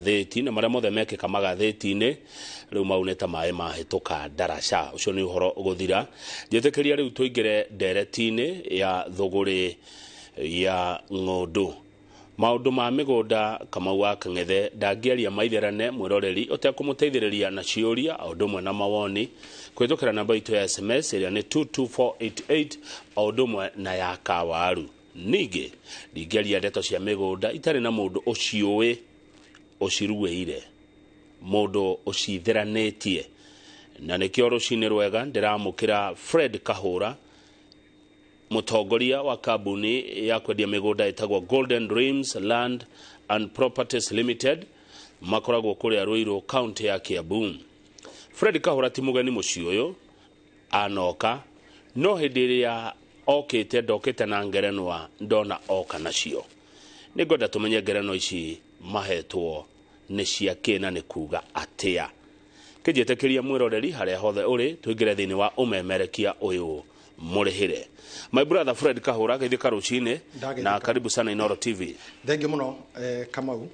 Magathĩti na marĩa mothe mekĩka magathĩti-inĩ rĩu mau nĩ ta maĩ mahĩtũka ndaraca. Ũcio nĩ ũhoro gũthira. Njĩtĩkĩria rĩu tũingĩre ndereti-inĩ ya thũgũrĩ ya ng'ũndũ. Maũndũ ma mĩgũnda Kamau wa Kang'ethe ndangĩaria maitherane mwĩroreri ũtekũmũteithĩrĩria na ciũria o ũndũ ũmwe na mawoni kũhĩtũkĩra namba itũ ya SMS ĩrĩa nĩ 22488 o ũndũ ũmwe na ya Kawaru. Ningĩ ndingĩaria ndeto cia mĩgũnda itarĩ na mũndũ ũciũĩ ũciruĩire, mũndũ ũcitheranĩtie, na nĩkĩo rũcinĩ rwega ndĩramũkĩra Fred Kahũra, mũtongoria wa kambuni ya kwendia mĩgũnda ĩtagwo Golden Dreams Land and Properties Limited, makoragwo kũrĩa Ruiru, kaunti ya Kiambu. Fred Kahũra ti mũgeni mũciĩ ũyũ, anoka no hĩndĩ ĩrĩa okĩte ndokĩte na ngerenwa ndona oka nacio. Nĩngwenda tũmenye ngerenwa ici mahetwo nĩ cia kĩ na nĩ kuga atĩa. Kĩnjĩtĩkĩria mwĩroreri harĩa hothe ũrĩ tũingĩre thĩinĩ wa ũmemerekia ũyũ mũrĩhĩre. My brother Fred Kahũra, geithĩka rũcinĩ na karibu sana Inooro TV. Thengiũ mũno Kamau,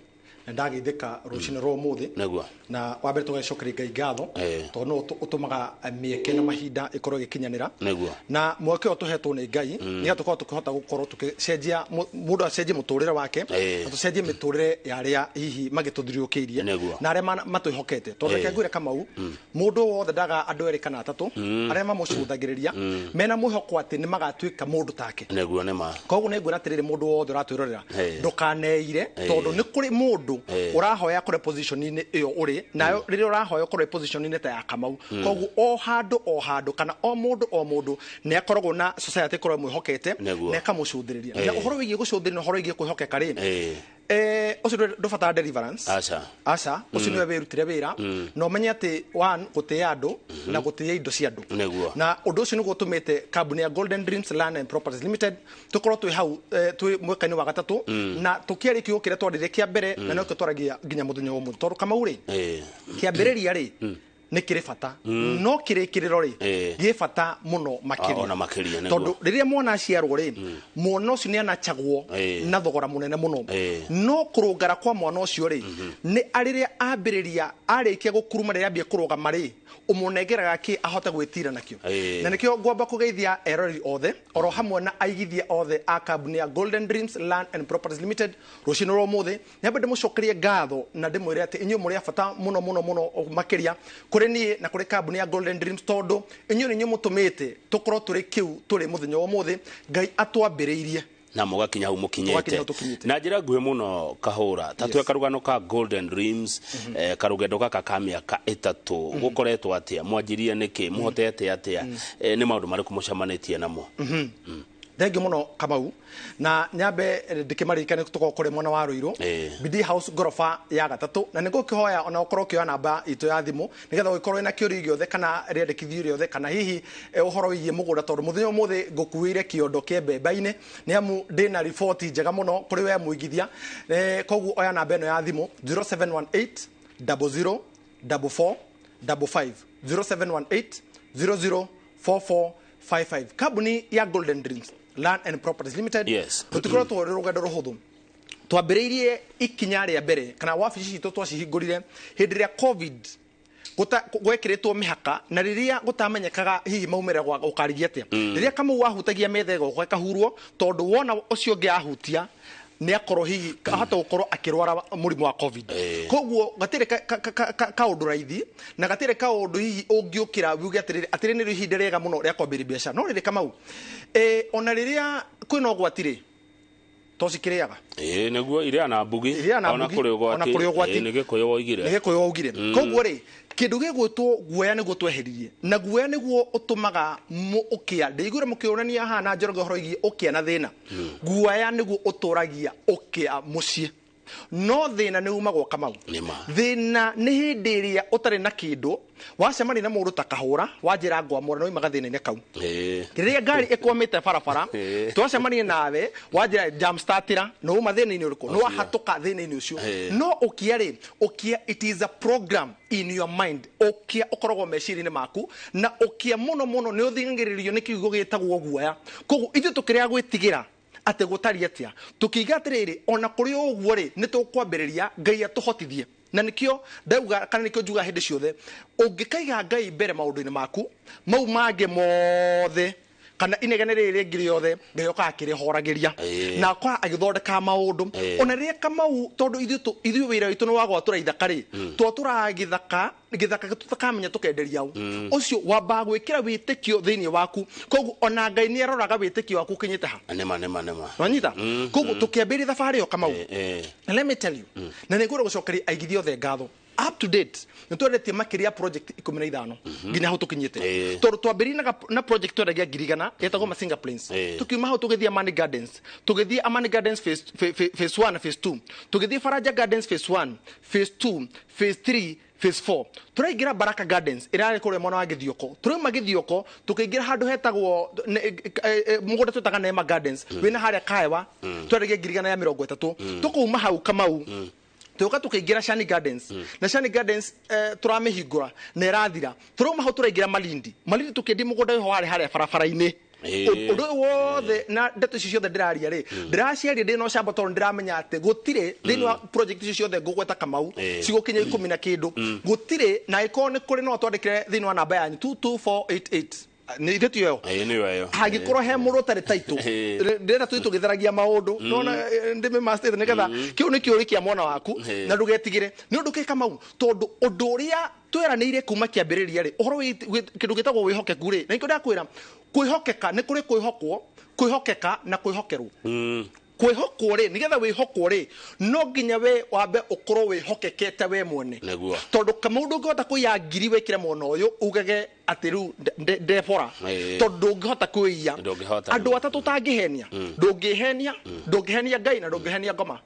na ndageithĩka rũcinĩ rwa ũmũthĩ. Nĩguo. Na wa mbere tũgacokeria Ngai ngatho tondũ nĩwe ũtũmaga mĩeke na mahinda ĩkorwo ĩgĩkinyanĩra. Nĩguo. Na mweke ũyũ tũhetwo nĩ Ngai nĩgetha tũkorwo tũkĩhota gũkorwo tũgĩcenjia mũndũ acenjie mũtũrĩre wake na tũcenjie mĩtũrĩre ya arĩa hihi magĩtũthiũrũrũkĩirie na arĩa matwĩhokete. Tondũ reke ngwĩre Kamau, mũndũ wothe ndaga andũ erĩ kana atatũ arĩa mamũcũthagĩrĩria mena mwĩhoko atĩ nĩ magatuĩka mũndũ take. Nĩguo nĩ ma. Koguo nĩ ngwĩra atĩrĩrĩ, mũndũ wothe ũratwĩrorera ndũkaneire, tondũ nĩ kũrĩ mũndũ ũrahoya kũrĩ position-inĩ ĩyo ũrĩ nayo, rĩrĩa ũrahoya ũkorwo position-inĩ ta ya Kamau. Koguo o handũ o handũ kana o mũndũ o mũndũ nĩ akoragwo na society ĩkorwo ĩmwĩhokete na ĩkamũcũthĩrĩria. Na ũhoro wĩgiĩ gũcũthĩrĩria na ũhoro wĩgiĩ kwĩhokeka rĩ, ũcio ndũbatara deliverance. Aca. Aca, ũcio nĩwe wĩrutire wĩra na ũmenye atĩ one, gũtĩĩa andũ na gũtĩĩa indo cia andũ. Na ũndũ ũcio nĩguo ũtũmĩte kambuni ya Golden Dreams Land and Properties Limited tũkorwo twĩ hau twĩ mwaka-inĩ wa gatatũ na tũkĩaria kiugo kĩrĩa twaririe kĩa mbere na nokĩo twaragia nginya mũthenya wa ũmũthĩ, tondũ Kamau rĩ, kĩambĩrĩria rĩ nĩ kĩrĩ bata, no kĩrĩkĩrĩro rĩ gĩ bata mũno makĩria. Ona makĩria, nĩguo. Tondũ rĩrĩa mwana aciarwo rĩ, mwana ũcio nĩ anachagwo na thogora mũnene mũno. No kũrũngara kwa mwana ũcio rĩ, nĩ rĩrĩa ambĩrĩria arĩkia gũkuruma, rĩrĩa ambia kũrũgama rĩ, ũmũnengeraga kĩ ahote gwĩtira nakĩo. Na nĩkĩo ngwamba kũgeithia eroreri othe oro hamwe na aigithia othe a kambuni ya Golden Dreams Land and Properties Limited rũcinĩ rwa ũmũthĩ. Nyambe ndĩmũcokerie ngatho na ndĩmwĩre atĩ inyuĩ mũrĩ a bata mũno mũno mũno makĩria kũrĩ niĩ na kũrĩ kambuni ya Golden Dreams, tondũ inyuĩ nĩ inyuĩ mũtũmĩte tũkorwo tũrĩ kĩu tũrĩ mũthenya wa ũmũthĩ. Ngai atwambĩrĩirie na mũgakinya hau Mũgakinya mũkinyĩte. Hau tũkinyĩte. Na njĩra nguhĩ mũno Kahũra, ta twe karũgano ka Golden Dreams, karũgendo gaka ka mĩaka 3 gũkoretwo atĩa, mwanjirie nĩkĩ, mũhotete atĩa, nĩ maũndũ marĩkũ mũcemanĩtie namo? Thengiũ mũno Kamau, na nyambe ndĩkĩmaririkane tũkorwo kũrĩ mwena wa Ruiru, Bidii House ngoroba ya gatatũ, na nĩngũkĩhoya ona ũkorwo ũkĩoya namba itũ ya thimũ nĩgetha ũgĩkorwo wĩna kĩũria gĩothe kana rĩandĩkithio rĩothe kana hihi ũhoro wĩgiĩ mũgũnda, tondũ mũthenya ũmũthĩ ngũkuĩire kĩondo kĩa mbemba-inĩ nĩ amu ndĩna riboti njega mũno kũrĩ we mũigithia. Koguo oya namba ĩno ya thimũ 0718 00 44 55, 0718 00 44 55. Kambuni ya Golden Dreams Land and Properties Limited, tũtikoretwo rũrĩ rũgendo rũhũthũ. Twambĩrĩirie ikinya rĩa mbere kana wabici citũ twacihingũrire hĩndĩ ĩrĩa COVID gwekĩrĩtwo mĩhaka na rĩrĩa gũtamenyekaga hihi maumĩrĩra gũkarigia atĩa. Rĩrĩa Kamau wahutagia metha ĩgoka ĩkahurwo, tondũ wona ũcio ũngĩ ahutia nĩ akorwo hihi ahota gũkorwo akĩrwara mũrimũ wa COVID. Koguo gatirĩ kaũndũ raithi na gatirĩ kaũndũ hihi ũngĩũkĩra uge atĩrĩrĩ atĩrĩ nĩrĩo ihinda rĩega mũno rĩa kwambĩrĩria biacara. No rĩrĩ Kamau, ona rĩrĩa kwĩna ũgwati rĩ, tocikĩrĩaga. Ĩĩ nĩguo, irĩa na mbugi. Irĩa na ona mbugi, kũrĩ ũgwati. Ona kũrĩ ũgwati. Ĩĩ, nĩ Gĩkũyũ woigire. Nĩ Gĩkũyũ waugire. Koguo rĩ, kĩndũ gĩgwĩtwo guoya nĩguo tweheririe, na guoya nĩguo ũtũmaga ũkĩa. Ndĩiguire mũkĩũrania haha na Njoroge ũhoro wĩgiĩ ũkĩa na thĩna. Guoya nĩguo ũtũragia ũkĩa mũciĩ, no thĩna nĩ umagwo Kamau. Nĩ ma. Thĩna nĩ hĩndĩ ĩrĩa ũtarĩ na kĩndũ, wacemania na mũndũ ta Kahũra wanjĩra ngwamũra, nĩ uimaga thĩna-inĩ kau. Rĩrĩa ngari ĩkwamĩte barabara, twacemania nawe wanjĩra jam startĩra, nĩ uma thĩna-inĩ ũrĩkũ? Nĩ wahatũka thĩna-inĩ ũcio. No ũkĩa rĩ, ũkĩa it is a program in your mind. Ũkĩa ũkoragwo meciria-inĩ maku, na ũkĩa mũno mũno nĩ ũthing'ĩrĩrio nĩ kiugo gĩtagwo guoya. Koguo ithuĩ tũkĩrega gwĩtigĩra atĩ gũtariĩ atĩa, tũkiuga atĩrĩrĩ, ona kũrĩ o ũguo rĩ, nĩ tũkwambĩrĩria, Ngai atũhotithie. Na nĩkĩo ndauga kana nĩkĩo njugaga hĩndĩ ciothe, ũngĩkaiga Ngai mbere maũndũ-inĩ maku mau mangĩ mothe kana inegene rĩrĩ rĩngĩ rĩothe, Ngai okaga akĩrĩhoragĩria na akoraga agĩthondeka maũndũ. Ona rĩrĩa Kamau, tondũ ithuĩ wĩra witũ nĩ wa gwatũra ithaka rĩ, twatũraga gĩthaka, gĩthaka tũtakamenya tũkenderia ũ. Ũcio wambaga gwĩkĩra wĩtĩkio thĩinĩ waku, koguo ona Ngai nĩ aroraga wĩtĩkio waku ũkinyĩte ha. Nĩma, nĩma, nĩma. Wanyita? Koguo tũkĩambĩrĩria thabarĩ ĩyo, Kamau, na let me tell you, na nĩ ngwenda gũcokeria aigithia othe ngatho, up to date nĩ twendetie makĩria project 15 nginya hau tũkinyĩte. Tondũ twambĩrĩirie na project twendagia 100,000 yetagwo Masinga Plains. Tukiuma hau tũgĩthiĩ Amani Gardens, tũgĩthiĩ Amani Gardens phase 1 na phase 2, tũgĩthiĩ Faraja Gardens phase 1, phase 2, phase 3, phase 4, tũraingĩra Baraka Gardens ĩrarĩ kũrĩa mwena wa Gĩthioko. Tũrauma Gĩthioko tũkĩingĩra handũ hetagwo mũgũnda twĩtaga Neema Gardens wĩna harĩa Kaewa, twendagia 130,000. Tũkauma hau, Kamau, tuka tukaingĩra Shani Gardens, na Shani Gardens tũramĩhingũra na ĩrathira. Tũrauma hau tũraingĩra Malindi. Malindi tũkĩendia mũgũnda wĩho warĩ harĩa barabara-inĩ. Ũndũ ũyũ wothe na ndeto ici ciothe ndĩraria rĩ, ndĩraciaria ndĩ na ũcamba, tondũ ndĩramenya atĩ gũtirĩ thĩinĩ wa project ici ciothe ngũgweta, Kamau, cigũkinya 10 na kĩndũ, gũtirĩ. Na ĩkorwo nĩ kũrĩ, no twandĩkĩre thĩinĩ wa namba yanyu 22488, nĩ ithe tiyo ĩyo? Ĩĩ, nĩyo ĩyo. Hangĩkorwo he mũndũ ũtarĩ taitũ, ndĩrenda tũthiĩ tũgĩtharagia maũndũ, nona ndĩmĩmastĩte nĩgetha kĩu nĩ kĩũri kĩa mwana waku. Na ndũgetigĩre nĩ ũndũ kĩ, Kamau, tondũ ũndũ ũrĩa tweranĩire kuma kĩambĩrĩria rĩ, ũhoro kĩndũ gĩtagwo wĩhokeku rĩ, na nĩkĩo ndakwĩra kwĩhokeka nĩ kũrĩ kwĩhokwo, kwĩhokeka na kwĩhokerwo. Kwĩhokwo rĩ, nĩgetha wĩhokwo rĩ, no nginya we wambe ũkorwo wĩhokekete we mwene. Tondũ Kamau, ndũngĩhota kũiya ngiri wĩkĩre mwena ũyũ ugage atĩ rĩu ndebora, tondũ ndũngĩhota kwĩiya. Ndũngĩhota. Andũ atatũ ũtangĩhenia, ndũngĩhenia, ndũngĩhenia Ngai na ndũngĩhenia ngoma.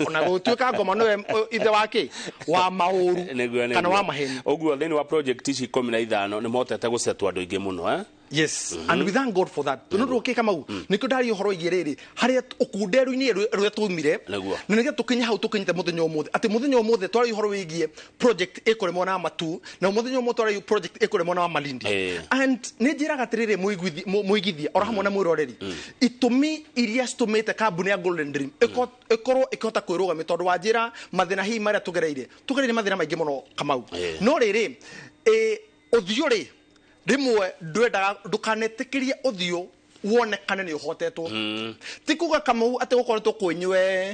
Ona gũtuĩka ngoma nĩwe ithe wa kĩ wa maũru kana wa maheni. Ũguo thĩinĩ wa project ici 15 nĩ mahotete gũcetwo andũ aingĩ mũno, eh? Yes, and we thank God for that. Nĩ ũndũ ũkĩ, Kamau, nĩkĩo ndaria ũhoro wĩgiĩ rĩrĩ harĩa ũkunderu-inĩ rũrĩa twaumire na nĩgetha tũkinye hau tũkinyĩte mũthenya ũmũthĩ, atĩ mũthenya ũmũthĩ twaria ũhoro wĩgiĩ project ĩkũrĩ mwena wa Matu, na mũthenya ũmũthĩ twaria project ĩkũrĩ mwena wa Malindi. And nĩ njĩraga atĩrĩrĩ, mũigithia oro hamwe na mwĩroreri, itũmi iria citũmĩte kambuni ya Golden Dream ĩkorwo ĩkĩhota kwĩrũgamia, tondũ wanjĩra mathĩna hihi marĩa tũgereire mathĩna maingĩ mũno, Kamau. No rĩrĩ, ũthiũ rĩ, rĩmwe ndwendaga ndũkanetĩkĩrie ũthiũ wonekane nĩ ũhotetwo. Ti kuga, Kamau, atĩ gũkoretwo kwĩnywe.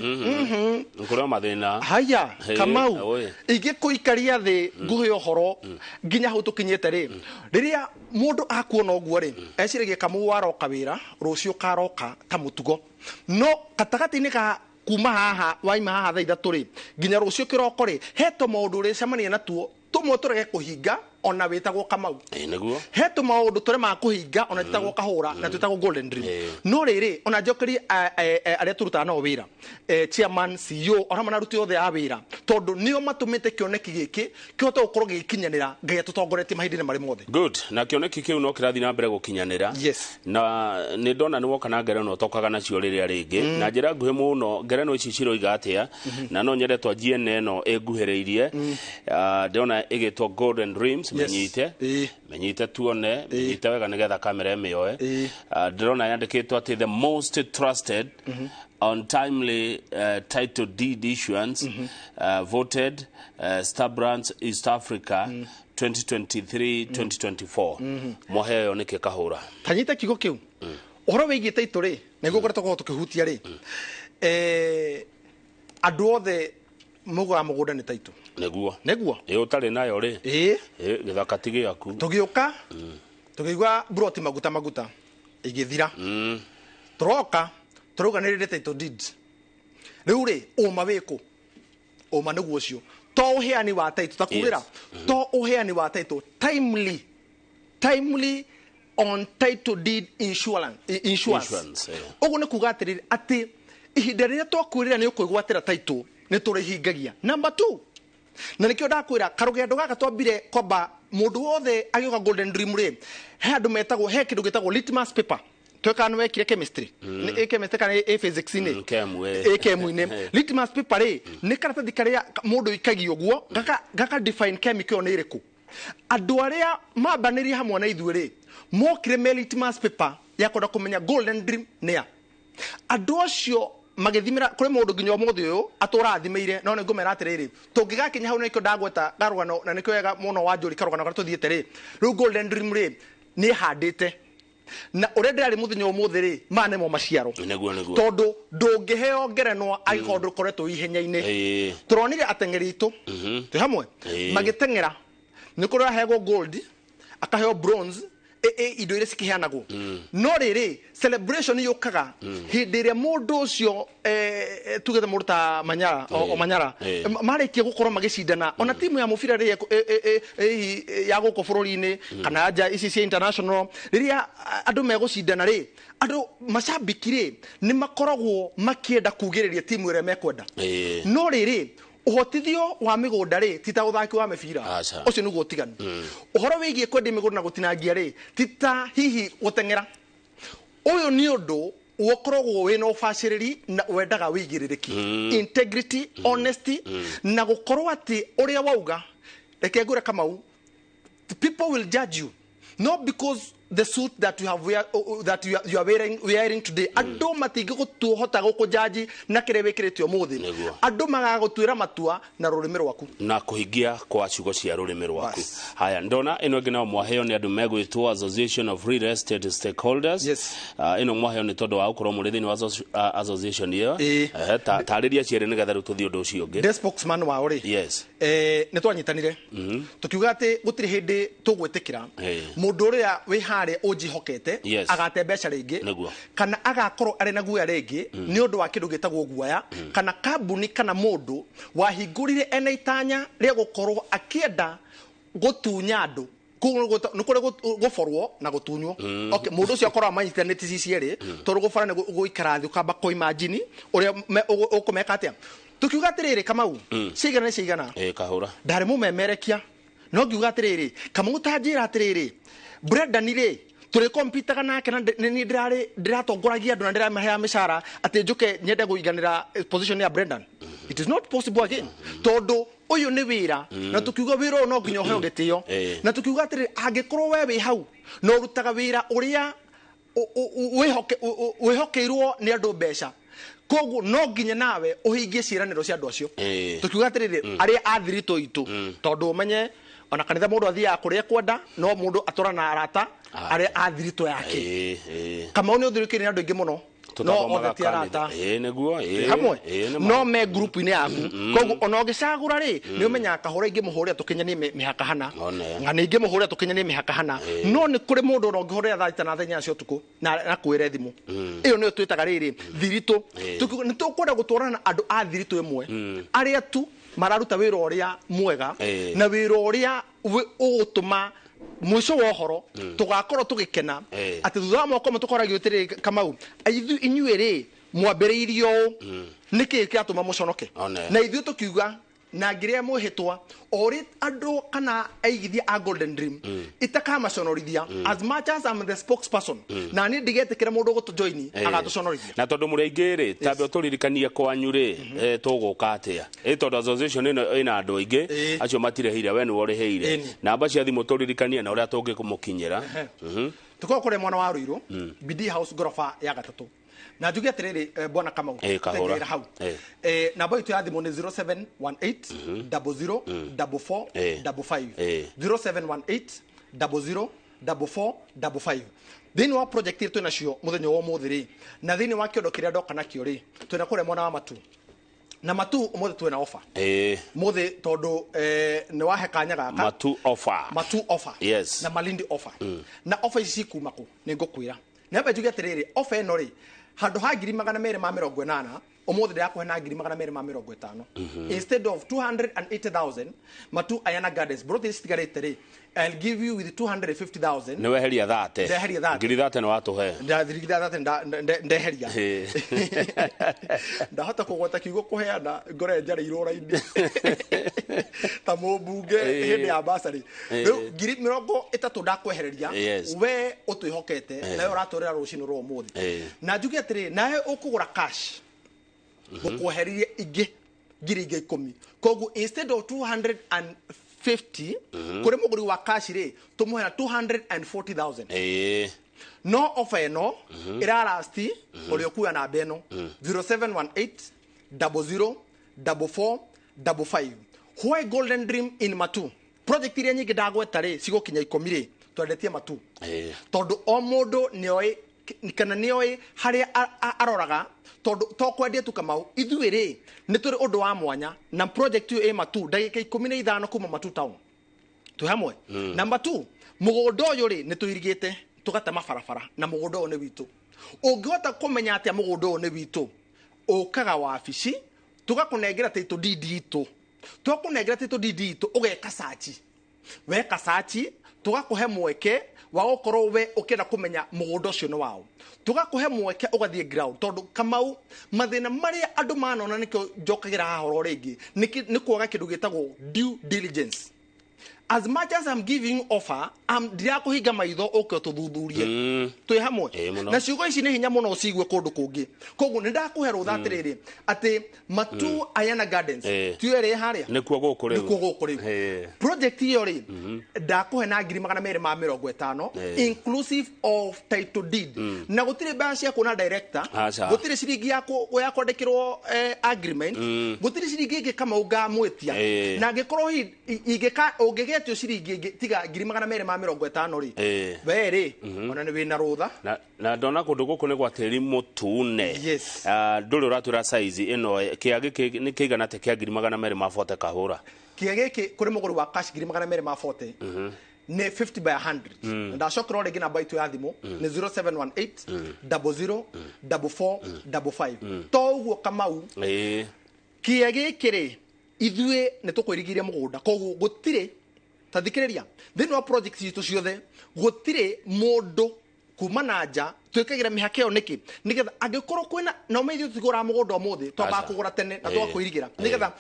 Kũrĩ o mathĩna. Haya. Kamau, oi. Ingĩkũikaria thĩ nguhe ũhoro nginya hau tũkinyĩte rĩ, rĩrĩa mũndũ akuona ũguo rĩ, eciragia Kamau waroka wĩra rũciũ karoka ta mũtugo, no gatagatĩ-inĩ ka kuma haha waima haha thaa 3 rĩ nginya rũciũ kĩroko rĩ, he tũmaũndũ ũrĩcemania natuo tũmwe tũrege kũhinga ona wĩtagwo Kamau. Ĩĩ, nĩguo. He tũmaũndũ tũremaga kũhinga ona twĩtagwo Kahũra na twĩtagwo Golden Dream. No rĩrĩ, ona njokerie arĩa tũrutaga nao wĩra, chairman, CEO, ona hamwe na aruti othe a wĩra, tondũ nĩo matũmĩte kĩoneki gĩkĩ kĩhote gũkorwo gĩgĩkinyanĩra. Ngai atũtongoretie mahinda-inĩ marĩ mothe. Good, na kĩoneki kĩu no kĩrathiĩ na mbere gũkinyanĩra. Na nĩ ndona nĩ woka na ngerenwa ũtokaga nacio rĩrĩa rĩngĩ na njĩra nguhĩ mũno. Ngerenwa ici ciroiga atĩa? Na no nyende twanjie na ĩno ĩnguhĩrĩirie. Ah, ndĩrona ĩgĩtwo Golden Dreams. Menyite, menyite tuone, menyite wega nĩgetha kamera ĩmĩoe. Ah, ndĩrona yandĩkĩtwo atĩ the most trusted on timely title deed issuance, voted Star Brands East Africa 2023 2024. Mwaheo nĩkĩ, Kahũra? Tanyita kiugo kĩu, ũhoro wĩgiĩ taitũ rĩ, nĩguo ngoretwo korwo tũkĩhutia rĩ, andũ othe mugaga mũgũnda nĩ taitũ. Nĩguo. Nĩguo. Ĩ, ũtarĩ nayo rĩ, ĩ, gĩthaka ti gĩaku. Tũgĩũka tũkĩigua broti maguta maguta igĩthira. Tũroka tũrauga nĩ rĩrĩ title deed. Rĩu rĩ, ũma wĩkũ? Ũma nĩguo ũcio, to ũheani wa title ta kugĩra, to ũheani wa title timely on title deed insurance, insurance. Insurance, eh. Ũguo nĩ kuga atĩrĩrĩ, atĩ ihinda rĩrĩa twakwĩrĩra nĩ ũkwĩgwatĩra title, nĩ tũrĩhingagia. Number two, na nĩkĩo ndakwĩra karũgendo gaka twambire kwamba mũndũ wothe agĩũka Golden Dream rĩ, he andũ metagwo, he kĩndũ gĩtagwo litmus paper. Twekaga nĩ wekire chemistry. Nĩ ĩ chemistry kana ĩ physics-inĩ? Chem, eh. Ĩ chemu-inĩ. Litmus paper rĩ, nĩ karatathi karĩa mũndũ ikagia ũguo gaka define chemical ĩyo nĩ ĩrĩkũ. Andũ arĩa mambanĩrie hamwe na ithuĩ rĩ, mokire me litmus paper ya kwenda kũmenya Golden Dream nĩ a. Andũ acio Magithimira kuri mundu nginya umuthi uyu aturathimiire no ningumera atiriri tungigakinya hau nikio ndagweta karugano na nikio wega muno wa Njuri karugano karia tuthiite ri riu Golden Dream ri ni handite na uria ndirari muthenya umuthi ri ma nimo maciaro niguo tondu ndungiheo ngerenwa agikorwo ndukoretwo ihenya-ini turonire ateng'eri itu twi hamwe magiteng'era ni kuri ahegwo gold akaheo bronze indo iria cikiheanagwo no riri celebration yukaga hindi iria mundu ucio tugete mundu ta Manyara o Manyara marikie gukorwo magicindana ona timu ya mubira ri ya guku bururi-ini kana nja ici cia international riria andu megucindana ri andu macambiki ri ni makoragwo makienda kugiriria timu iria mekwenda no riri uhotithio wa migunda ri ti ta uthaki wa mibira ucio niguo utiganu uhoro wigie kwendia migunda na gutinangia ri ti ta hihi guteng'era uyu ni undu ukoragwo wina ubaciriri na wendaga wigiririकी integrity honesty na gukorwo ati uria wauga reke ngure Kamau, people will judge you not because the suit that you have wear, that you are wearing today andu matingigutuhota gukujaji na kiria wikirite umuthi andu magagutwira matua na rurimi rwaku na kuhingia kwa ciugo cia rurimi rwaku. Haya ndona ino ngi nao mwaheo ni andu megwitwo Association of Real Estate Stakeholders. Yes. Ino mwaheo ni tondu wa gukorwo muri thiini wa association iyo tarĩria cierĩ nĩgetha rĩu tũthiĩ ũndũ ũcio ũngĩ. The spokesman wao rĩ, yes, nĩ twanyitanire tukiuga atĩ gũtirĩ hĩndĩ tũgwĩtĩkĩra mũndũ ũrĩa wĩ harĩa ũnjihokete agate mbeca rĩngĩ kana agakorwo arĩ na guoya rĩngĩ nĩ ũndũ wa kĩndũ gĩtagwo guoya kana kambuni kana mũndũ wahingũrire ena itanya rĩa gũkorwo akĩenda gũtunya andũ nĩ kũrĩ gũborwo na gũtunywo. Okay, mũndũ ũcio akorwo amanyitanĩte ici cierĩ tondũ gũbora nĩ gũikara thĩ ũkamba kũimagine ũrĩa ũkũmeka atĩa. Tukiuga atĩrĩrĩ Kamau, cigana nĩ cigana kahũra ndarĩ mũmemerekia no ngiuga atĩrĩrĩ Kamau ta njĩra atĩrĩrĩ Brendan rĩ tũrĩ kompitaga nake na nĩ ndĩrarĩ ndĩratongoragia andũ na ndĩramaheaga mĩcara atĩ njũke nyende kũiganĩra position ya Brendan. It is not possible again tondũ ũyũ nĩ wĩra na tukiuga wĩra ũyũ no nginya ũheo gĩtĩo na tukiuga atĩrĩrĩ angĩkorwo we wĩ hau na ũrutaga wĩra ũrĩa wĩhokeirwo nĩ andũ mbeca koguo no nginya nawe ũhingie ciĩranĩro cia andũ acio. Tukiuga atĩrĩrĩ arĩa a thiritũ itũ tondũ ũmenye ona kanitha mũndũ athiaga kũrĩa kwenda no mũndũ atũra na arata arĩa a thiritũ yake. Kamau nĩ ũthirĩkĩire nĩ andũ aingĩ mũno no othe ti arata hamwe no me group-inĩ yaku koguo ona ũngĩcagũra rĩ nĩ ũmenyaga kahũra ingĩmũhũrĩra tũkinyanie mĩhaka hana ng'ano ingĩmũhũrĩra tũkinyanie mĩhaka hana no nĩ kũrĩ mũndũ ona ũngĩhũrĩra thaa thita na thaa inya cia ũtukũ na kwĩre thimũ ĩyo nĩyo twĩtaga rĩrĩ thiritũ. Nĩ tũkwenda gũtwarana na andũ a thiritũ ĩmwe arĩa tu mararuta wĩra ũrĩa mwega na wĩra ũrĩa ũgũtũma mwisho wa ũhoro tũgakorwo tũgĩkena atĩ thutha wa mwaka ũmwe tũkoragio atĩrĩrĩ Kamau inyuĩ rĩ mwambĩrĩirie ũũ nĩkĩĩ kĩratũma mũconoke na ithuĩ tũkiuga na ngĩrĩa mwĩhĩtwa o ũrĩa andũ kana aigithia a Golden Dream itakamaconorithia as much as I'm the spokesperson na niĩ ndigetĩkĩra mũndũ ũgũtũjoini agatũconorithia. Na tondũ mũrĩ aingĩ rĩ tambe ũtũririkanie kwanyu rĩ tũgũka atĩa tondũ association ĩno ĩna andũ aingĩ acio matirĩhĩire we nĩwe ũrĩhĩire namba cia thimũ tũririkanie na ũrĩa tũngĩmũkinyĩra. Tũkorwo kũrĩa mwena wa Ruiru BD House ngoroba ya gatatũ na njuge atiriri bwana Kamau kahũra hau namba itu ya thimu ni 0718 00 44 55 0718 00 44 55 thiini wa project iri twina cio muthenya wa umuthi ri na thiini wa kiondo kiria ndoka nakio ri twina kuria mwena wa Matu na Matu umuthi twina offer muthi tondu ni wahe kanya gaka Matu offer, Matu offer, yes, na Malindi offer na offer ici cikuma ku ni ngukwira ni njuge atiriri offer ino ri handu ha 280,000 umuthi ndirakuhe na 250,000 instead of 280,000 Matu Ayana Gardens broti citigarite ri I'll give you with 250,000 ni weheria thate ndeheria thate ngiri thate ni watuhe ngiri thate ndeheria ndahota kugwata kiugo kuheana ngore njarĩirwo raini ta mũmbunge hĩndĩ ya basarĩ rĩu 30,000 ndakwehereria we ũtwĩhokete nawe ũratũrĩra rũcinĩ rwa ũmũthĩ na njuge atĩrĩ nawe ũkũgũra cash gũkwehereria ingĩ 10,000 koguo instead of 250 kuri muguri wa cash ri tumuhera 240,000 No offer ĩno ĩrarasti ũrĩa ũkuoya namba ĩno 0718 00 44 55. Why Golden Dream in Matu? Project iria nyingĩ ndagweta rĩ cigũkinya 10 rĩ twendetie Matu. Tondũ o mũndũ nĩoĩ kana nĩoĩ harĩa aroraga, tondũ to kwendia tu Kamau, ithuĩ rĩ nĩ tũrĩ ũndũ wa mwanya na project ĩyo ĩ Matu ndagĩka 15 kuma Matu town. Twĩ hamwe. Number 2, mũgũnda ũyũ rĩ nĩ tũirigĩte tũgatema barabara na mũgũnda ũyũ nĩ witũ. Ũngĩhota kũmenya atĩa mũgũnda ũyũ nĩ witũ, ũkaga wabici tũgakũnengera title deed itũ. Twakũnengera title deed itũ ũgeka search. Weka search tũgakũhe mweke wa gũkorwo we ũkĩenda kũmenya mũgũnda ũcio nĩ wao. Tũgakũhe mweke ũgathiĩ ground, tondũ Kamau mathĩna marĩa andũ manona nĩkĩo njokagĩra haha oro rĩngĩ nĩ kwaga kĩndũ gĩtagwo due diligence. As much as I'm giving offer, I'm ndirakũhinga maitho ũke ũtũthuthurie. Twĩ hamwe. Na ciugo ici nĩ hinya mũno ũcigue kũndũ kũngĩ. Koguo nĩ ndakũhe rũtha atĩrĩrĩ atĩ Matu Ayana Gardens tiyo ĩrĩ harĩa, nĩkuo gũkũ rĩu, nĩkuo gũkũ rĩu. Project ĩyo rĩ ndakũhe na 250,000 inclusive of title deed. Na gũtirĩ mbeca cia kuona director, gũtirĩ ciringi ya kwandĩkĩrwo agreement, gũtirĩ ciringi ĩngĩ Kamau ngamwĩtia. Na angĩkorwo ũngĩgetio ciringi ĩngĩ tiga 250,000 rĩ, we rĩ ona nĩ wĩna rũtha. Na ndona kũndũ gũkũ nĩ gwa tĩri mũtune. Ndũrĩ ũratwĩra size ĩno kĩa gĩkĩ nĩ kĩigana atĩa kĩa 240,000 kahũra? Kĩa gĩkĩ kũrĩ mũgũri wa cash 240,000 nĩ 50 by 100. Na ndacokera rĩngĩ namba itũ ya thimũ nĩ 0718 00 44 55. To ũguo Kamau, kĩa gĩkĩ rĩ ithuĩ nĩ tũkwĩrigĩria mũgũnda, koguo gũtirĩ, ta thikĩrĩria, thĩinĩ wa project citũ ciothe gũtirĩ mũndũ kuma na nja twĩkagĩra mĩhaka ĩyo nĩkĩ? Nĩgetha angĩkorwo kwĩna na ũmenye ithuĩ tũtigũraga mũgũnda ũmũthĩ, twambaga kũgũra tene na tũgakwĩrigĩra, nĩgetha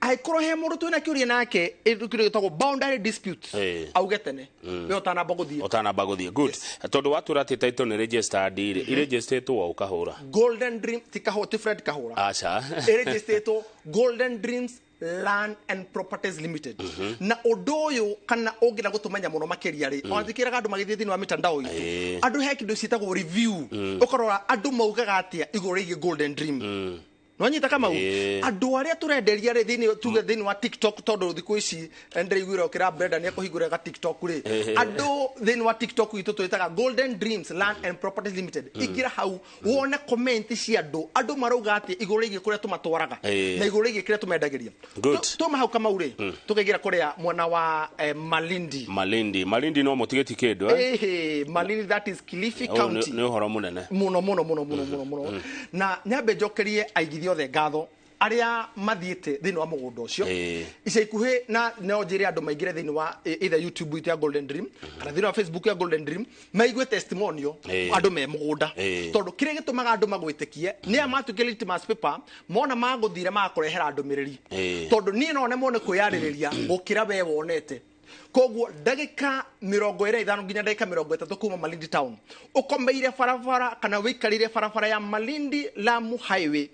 angĩkorwo he mũndũ twĩna kĩũria nake kĩndũ gĩtagwo boundary dispute auge tene we ũtanamba gũthiĩ. Ũtanamba gũthiĩ. Good. Tondũ watwĩra atĩ title nĩ registered rĩ, ĩregisterĩtwo ũkahũra Golden Dream, ti Kahũra, ti Fred Kahũra. Aca. Ĩregisterĩtwo Golden Dreams Land and Properties Limited. Na ũndũ ũyũ kana ũngĩenda gũtũmenya mũno makĩria rĩ, ona thikĩraga andũ magĩthiĩ thĩinĩ wa mitandao itũ, andũ he kĩndũ ciĩtagwo review, ũkarora andũ maugaga atĩa igũrũ rĩgiĩ Golden Dream. Nwanyita Kamau, andũ arĩa tũrenderia rĩ thĩinĩ tuge thĩinĩ wa TikTok, tondũ thikũ ici ndĩraiguire ũkĩra Brenda nĩ ekũhingũra ga TikTok rĩ, andũ thĩinĩ wa TikTok itũ twĩtaga Golden Dreams Land and Properties Limited. Ingĩra hau wone comment cia andũ, andũ marauga atĩ igũrũ rĩgiĩ kũrĩa tũmatwaraga na igũrũ rĩgiĩ kĩrĩa tũmendagĩria. Tuma hau Kamau rĩ, tũkaingĩra kũrĩa mwena wa Malindi. Malindi, Malindi no mũtigĩti kĩndũ eh? Malindi, that is Kilifi County. Nĩ ũhoro mũnene mũno mũno mũno mũno mũno mũno. Na nyambe njokerie aigithia othe ngatho arĩa mathiĩte thĩinĩ wa mũgũnda ũcio ica ikuhĩ, na no njĩre andũ maingĩre thĩinĩ wa either YouTube itũ ya Golden Dream kana thĩinĩ wa Facebook ya Golden Dream maigue testimonial andũ me mũgũnda, tondũ kĩrĩa gĩtũmaga andũ magwĩtĩkie nĩ aya matuĩkire litmus paper, mona magũthire magakũrehera ndũmĩrĩri, tondũ niĩ no nemwo nĩ kwĩyarĩrĩria gũkĩra we wonete. Koguo ndagĩka 25 nginya ndagĩka 30 kuma Malindi town, ũkomeire barabara kana wĩikarĩire barabara ya Malindi Lamu Highway,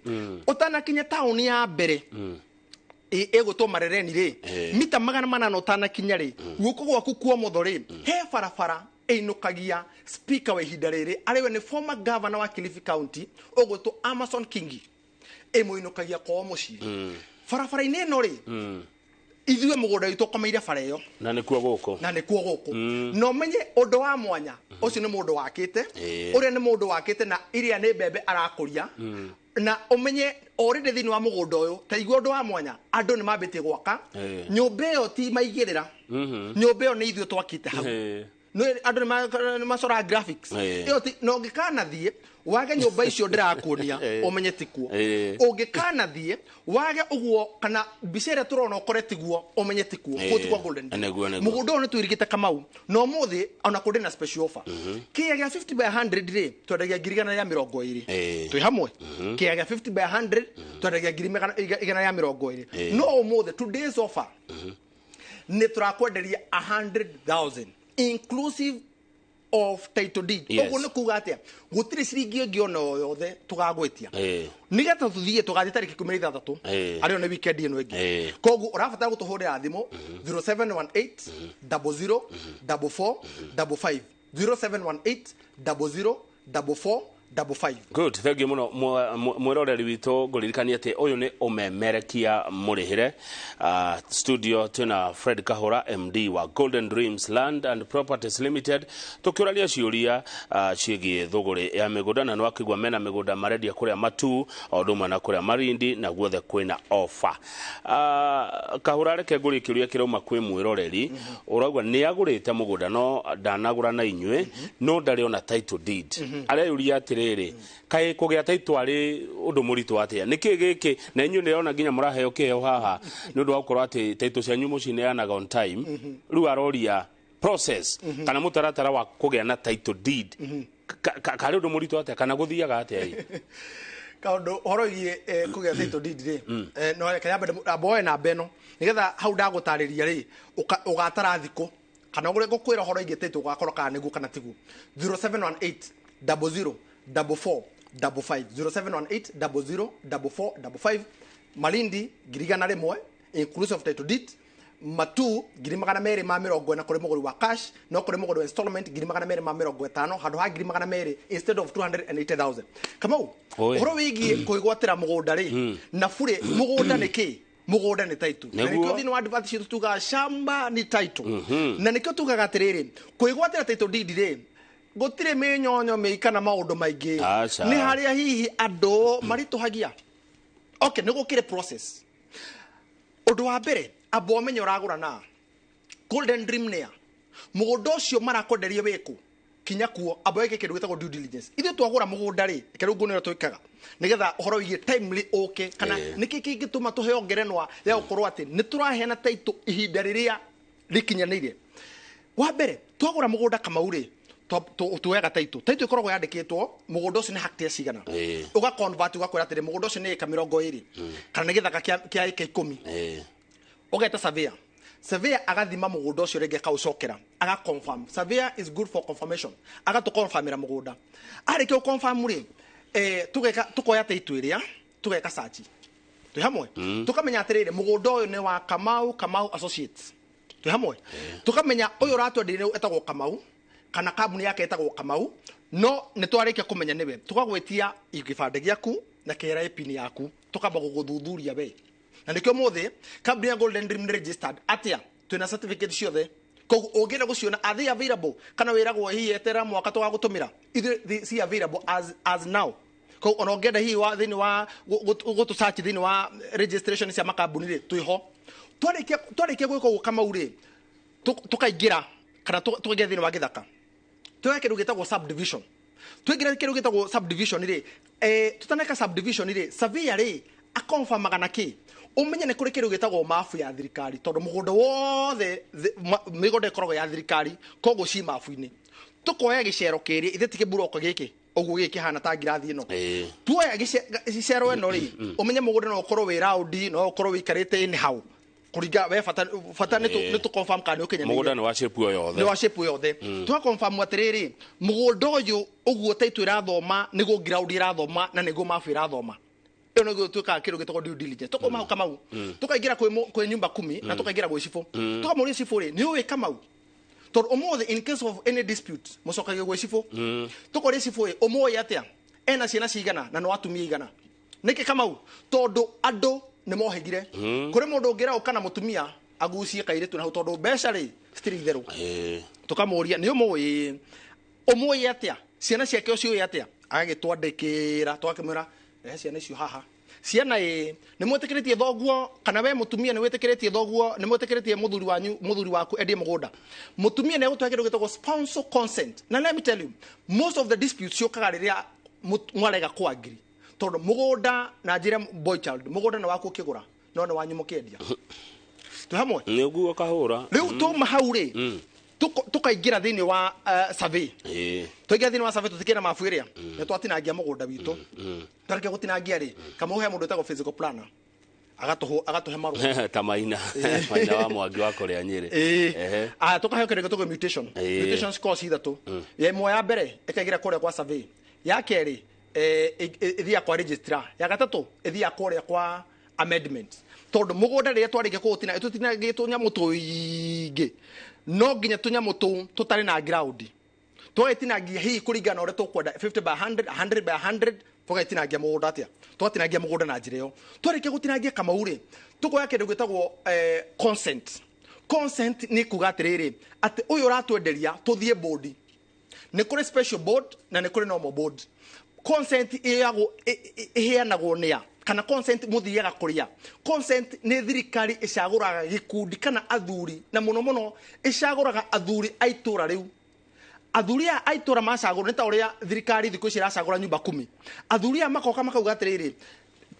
ũtanakinya taũni ya mbere ĩgwĩtwo Marereni rĩ, mita 800 ũtanakinya rĩ, guoko gwaku kwa ũmotho rĩ, he barabara ĩinũkagia speaker wa ihinda rĩrĩ arĩ we nĩ former governor wa Kilifi County ũgwĩtwo Amason Kingi, ĩmũinũkagia kwao mũciĩ. Barabara-inĩ ĩno rĩ, ithuĩ mũgũnda witũ ũkomeire bara ĩyo na nĩkuo gũkũ, na nĩkuo gũkũ. Na ũmenye ũndũ wa mwanya, ũcio nĩ mũndũ wakĩte, ũrĩa nĩ mũndũ wakĩte na iria nĩ mbembe arakũria. Na ũmenye already thĩinĩ wa mũgũnda ũyũ, ta igua ũndũ wa mwanya, andũ nĩ mambĩtie gwaka nyũmba ĩyo, ti maigĩrĩra nyũmba ĩyo, nĩ ithuĩ twakĩte hau. Andũ nĩ macoraga graphics ĩyo, na ũngĩkanathiĩ wage nyũmba icio ndĩrakuonia ũmenye tikuo. Ũngĩkanathiĩ wage ũguo kana mbica ĩrĩa tũrona ũkore tiguo ũmenye tikuo, kũu ti kwa Golden Dream. Mũgũnda ũyũ nĩ twĩrigĩte Kamau, na ũmũthĩ ona kũndĩ na special offer. Kĩea gĩa 50 by 100 rĩ, twendagia 120,000. Twĩ hamwe. Kĩea gĩa 50 by 100 twendagia 120,000. No ũmũthĩ today's offer nĩ tũrakwenderia 100,000 inclusive of title deed. Ũguo nĩ kuga atĩa, gũtirĩ ciringi ĩngĩ ona o yothe tũgagwĩtia. Nĩgetha tũthiĩ tũgathiĩ tarĩki 16, arĩo nĩ weekend ĩno ĩngĩ. Koguo ũrabatara gũtũhũrĩra thimũ 0718 00 44 55, 0718 00 44 55. Good, thank you muno mwiroreri witũ. Ngũririkania atĩ ũyũ nĩ ũmemerekia mũrĩhĩre. Studio twĩna Fred Kahora, MD wa Golden Dreams Land and Properties Limited, tũkĩũraria ciũria ciĩgiĩ thũgũrĩ ya mĩgũnda, na nĩwakĩigua mena mĩgũnda marendia kũrĩa Matu o ũndũ ũmwe na kũrĩa Marindi, na guothe kwĩna offer. Kahũra, reke ngũrie kĩũria kĩrauma kwĩ mwĩroreri ũrauga nĩ agũrĩte mũgũnda no ndanagũra na inyuĩ, no ndarĩ ona title deed. Areyũria atĩrĩrĩ, kaĩ kũgĩa title arĩ ũndũ mũritũ atĩa? Nĩkĩ gĩkĩ na inyuĩ nĩrona nginya mũraheo kĩheo haha nĩ ũndũ wa gũkorwo atĩ title cianyu mũcineanaga on time. Rĩu aroria process kana mũtaratara wa kũgĩa na title deed karĩ ũndũ mũritũ atĩa, kana gũthiaga atĩa ĩ? Kaundu horo igie kũgĩa title deed rĩ, no reke nyambe amboe namba ĩno nĩgetha hau ndagũtarĩria rĩ, ũgatara thikũ kana ũrĩa ngũkwĩra ũhoro igie title ũgakorwo kana nĩguo kana tiguo. 0718 00 44 55, 0718 00 44 55. Malindi 100,000 inclusive of title deed. Matu 240,000 kũrĩ mũgũri wa cash, no kũrĩ mũgũri wa installment 250,000 handũ ha 200,000 instead of 280,000. Kamau, Oi. ũhoro wĩgiĩ kwĩgwatĩra mũgũnda rĩ, na burĩ mũgũnda nĩ kĩ? Mũgũnda nĩ title. Na Nĩguo. nĩkĩo thĩinĩ wa advert citũ tugaga shamba ni title. Na nĩkĩo tugaga atĩrĩrĩ, kwĩgwatĩra title deed rĩ, gũtirĩ mĩnyonyo mĩingĩ kana maũndũ maingĩ. Aca. Nĩ harĩa hihi andũ maritũhagia. Okay, nĩ gũkĩrĩ process. Ũndũ wa mbere, amba ũmenye ũragũra na Golden Dream nĩa mũgũnda ũcio marakwenderia wĩkũ, kinya kuo, amba wĩke kĩndũ gĩtagwo due diligence. Ithuĩ twagũra mũgũnda rĩ, reke rĩu nguone ũrĩa twĩkaga nĩgetha ũhoro wĩgiĩ timely ũke, kana nĩkĩ kĩngĩtũma tũheo ngerenwa ya gũkorwo atĩ nĩ tũraheana title ihinda rĩrĩa rĩkinyanĩire. Wa mbere, twagũra mũgũnda, Kamau rĩ, tuoyaga title. Title ĩkoragwo yandĩkĩtwo mũgũnda ũcio nĩ hectare cigana. Ũga convert, ũgakwĩra atĩrĩ, mũgũnda ũcio nĩ ĩka 20 kana nĩ gĩthaka kĩa ĩka 10. Ũgeta surveyor. Surveyor agathima mũgũnda ũcio rĩngĩ, akaũcokera, aga confirm. Surveyor is good for confirmation. Agatũ confirmĩra mũgũnda. Arĩkia gũ confirm rĩ, tũgeka, tũkoya title ĩrĩa, tũgeka search twĩ hamwe, tũkamenya atĩrĩrĩ, mũgũnda ũyũ nĩ wa Kamau, Kamau Associates. Twĩ hamwe, tũkamenya ũyũ ũratwenderia etagwo Kamau kana kambuni yake ĩtagwo Kamau. No nĩ twarĩkia kũmenya nĩwe, tũkagwĩtia gĩbandĩ gĩaku na KRA PIN yaku, tũkamba gũgũthuthuria we. Na nĩkĩo mũthĩ kambuni ya Golden Dream nĩ registered atĩa, twĩna certificate ciothe. Koguo ũngĩenda gũciona, are they available, kana wĩragwo hihi eterera mwaka tũgagũtũmĩra? Ithuĩ ci available as now. Koguo ona ũngĩenda hihi wa thĩinĩ wa gũtũ search thĩinĩ wa registration cia makambuni rĩ, twĩho. Twarĩkia gwĩka ũguo, Kamau rĩ, tũkaingĩra kana tũkaingĩra thĩinĩ wa gĩthaka, tuoya kĩndũ gĩtagwo subdivision. Twaingĩra kĩndũ gĩtagwo subdivision rĩ, tũtaneka subdivision rĩ, surveyor rĩ akonfirmaga na kĩ? Ũmenye nĩ kũrĩ kĩndũ gĩtagwo mabu ya thirikari, tondũ mũgũnda wothe mĩgũnda ĩkoragwo ya thirikari, koguo ci mabu-inĩ. Tũkoya gĩcero kĩrĩa ithe ti kĩmburoko gĩkĩ ũguo gĩkĩ kĩhana ta ngirathi ĩno. Tuoya gĩcero ĩno rĩ, ũmenye mũgũnda no ũkorwo wĩ round, no ũkorwo wĩikarĩte anyhow, kũringa we bata nĩ tũ confirm kana nĩ ũkinyanĩirie. Mũgũnda nĩ wa shape o yothe. Nĩ wa shape yothe. Twa confirm atĩrĩrĩ, mũgũnda ũyũ ũguo taitũ ĩrathoma nĩguo ground ĩrathoma na nĩguo mabu ĩrathoma. Ĩyo nĩguo twĩkaga kĩndũ gĩtagwo due diligence. Tũkauma hau, Kamau, tũkaingĩra kwĩ nyumba kumi na tũkaingĩra gwĩ cibũ, tũkamũria cibũ rĩ, nĩ ũĩ Kamau? Tondũ ũmũthĩ in case of any dispute mũcokagia gwĩ cibũ. Tũkoria cibũ ĩ, ũmũĩ atĩa, ena ciana cigana na nĩ watumia igana? Nĩkĩ, Kamau? Tondũ andũ nĩ mohĩgire. Kũrĩ mũndũ ũngĩra ũka na mũtumia agucie kairĩtu na hau, tondũ mbeca rĩ citirĩ itherũ. Tũkamũria, nĩ ũmũĩ, ũmũĩ atĩa, ciana ciake ũciũĩ atĩa? Agagĩtwandĩkĩra, tũgakĩmwĩra, rehe ciana icio haha. Ciana ĩ, nĩ mwĩtĩkĩrĩtie thoguo, kana we mũtumia nĩ wĩtĩkĩrĩtie thoguo, nĩ mwĩtĩkĩrĩtie mũthuri wanyu, mũthuri waku endie mũgũnda? Mũtumia nĩ egũtũhe kĩndũ gĩtagwo spousal consent. Na let me tell you, most of the disputes ciũkaga rĩrĩa mwarega kwangiri, tondũ mũgũnda, na njĩre boy child, mũgũnda nĩ waku ũkĩgũra no nĩ wanyu mũkĩendia. Twĩ hamwe? Nĩguo, kahũra. Rĩu tuma hau rĩ, tũkaingĩra thĩinĩ wa survey. Twaingĩra thĩinĩ wa survey, tũtikĩra mabu ĩrĩa nĩ twatinangia mũgũnda witũ. Twarĩkia gũtinangia rĩ, kamau, he mũndũ wĩtagwo physical planner, agatũhe marũa. Ta Maina, Maina wa Mwangi wa kũrĩa Nyĩrĩ. Aya, tũkaheo kĩndũ gĩtagwo mutation. Mutation cikoragwo ci ithatũ. Ya ĩmwe ya mbere ĩkaingĩra kũrĩa kwa survey, ya kerĩ ĩthiaga kwa registrar, ya gatatũ ĩthiaga kũrĩa kwa amendment. Tondũ mũgũnda rĩrĩa twarĩkia kũũtina, tũtinagĩtwo nyamũ tũingĩ, no nginya tũnyamũ tũu tũtarĩ na ground. Tũgagĩtinangia hihi kũringana na ũrĩa tũkwenda, 50 by 100, 100 by 100. Tũgagĩtinangia mũgũnda atĩa? Tũgatinangia mũgũnda na njĩra ĩyo. Twarĩkia gũtinangia, Kamau rĩ, tũkoya kĩndũ gĩtagwo consent. Consent nĩ kuga atĩrĩrĩ, atĩ ũyũ ũratwenderia tũthiĩ board. Nĩ kũrĩ special board na nĩ kũrĩ normal board. Consent ĩyagwo, ĩheanagwo nĩa, kana consent mũthiaga kũrĩa? Consent nĩ thirikari ĩcagũraga gĩkundi kana athuri, na mũno mũno ĩcagũraga athuri a itũra rĩu. Athuri aya a itũra macagũrwo nĩ ta ũrĩa thirikari thikũ ici ĩracagũra nyumba kumi. Athuri aya makoka makauga atĩrĩrĩ,